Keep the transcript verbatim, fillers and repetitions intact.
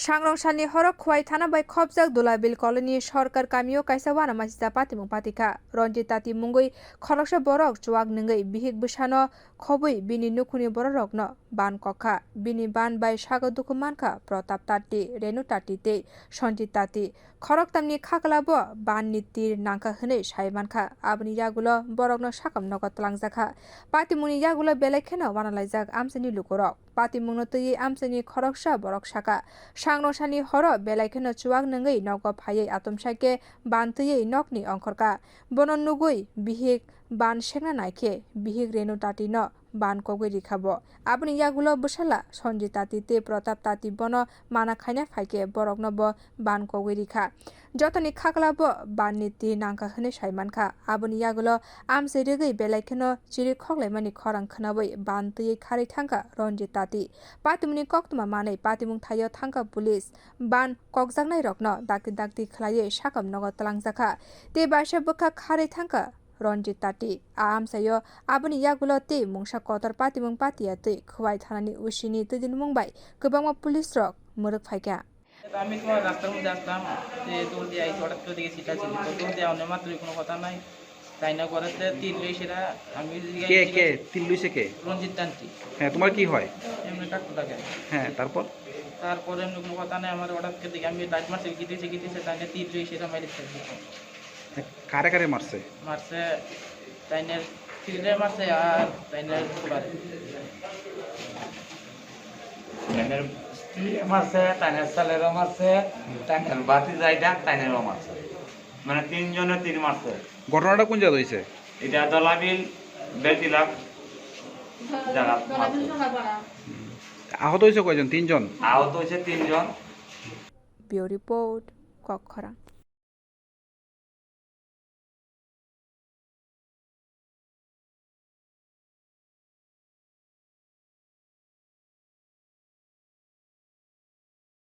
Sangrong salni horo Khwai thana bai khopjak Dulabil colony Sorkar kamio kaisa uanama sijak patimung patikha. Ranjit Tati mungwi khoroksa borok chuak nungwi bihik bwsano khobwi bini nukhungni bororokno ban kokha. Bini ban bai sago dukhu mankha Pratap Tati, Renu Tati tei Sanjit Tati. Khoroktamni khaklabo banni tir nangkha hwnwi sai mankha. Aboni yagulo borokno sakam nogo twlangjakha. Patimungni yagulo belai kheno uanalaijak amchaini lukurok. Patimungno twiwi amchaini khoroksa borok sakha, Sangrong salni horo belai kheno chuak nungwi nogo phaiwi atomsa khe ban twiwi nokni ongkhorkha. Bono nugwi bihik ban sekna naikhe bihik Renu Tatino ban kogwi rikha bo. Aboni yagulo bwsala Sanjit Tati tei Pratap Tati bono mana khaina phaikhe borokno bo ban kogwi rikha. Jotoni khaklabo banni tir nangkha hwnwi sai mankha. Aboni yagulo amchai rwgwi belai kheno chiri khoklaimani khorang khwnawi ban twiwi kharwi thangkha Ranjit Tati. Patimungni koktwma manwi patimung thaio thangkha police. Ban kokjaknairokno dakti dakti khlaiwi sakam nogo twlangjakha. Tei baisa bwkha kharwi thangkha Ranjit Tati. A amchaio aboni yagulo tei mungsa kotor patimung patiya twi Khwai thanani O C ni twidulmung bai kwbangma police rok mwrwk phaikha. আমি তোমার রাস্তার মধ্যে আসলাম, যে দৌড় দিয়ে আইসি, হঠাৎ করে দেখি ছিটা ছিল, তো দৌড় দিয়ে অন্য মাত্রই কোনো কথা নাই। তাই না করেছে, তীর লইছে না, আমি ওই জায়গায় কে, ঠিক কে? আছে। তীর লইছে কে? রঞ্জিত তান্ত্রিক। হ্যাঁ, তোমার কি হয়? এমনি কাকু থাকে। হ্যাঁ, তারপর? তারপরে এমনি কোনো কথা নাই, আমার হঠাৎ করে দেখি আমি লাইট মারছি, গিতেছে, গিতেছে, তাই না তীর লইছে না, মাইরে ফেলছে। কারে কারে মারছে? মারছে, তাইনের ফিল্ডে মারছে আর তাইনের ফুলারে। তাইনের স্ত্রী মারছে, তাইনের ছেলেরও মারছে, তাইনের ভাতিজা এটা, তাইনেরও মারছে। মানে তিনজনে তীর মারছে। ঘটনাটা কোন জায়গায় হয়েছে? এটা দলাবিল বেলতিলাক জায়গা মারছে। আহত হয়েছে কয়জন? তিনজন? আহত হয়েছে তিনজন। Bureau Report, Kokkhorang.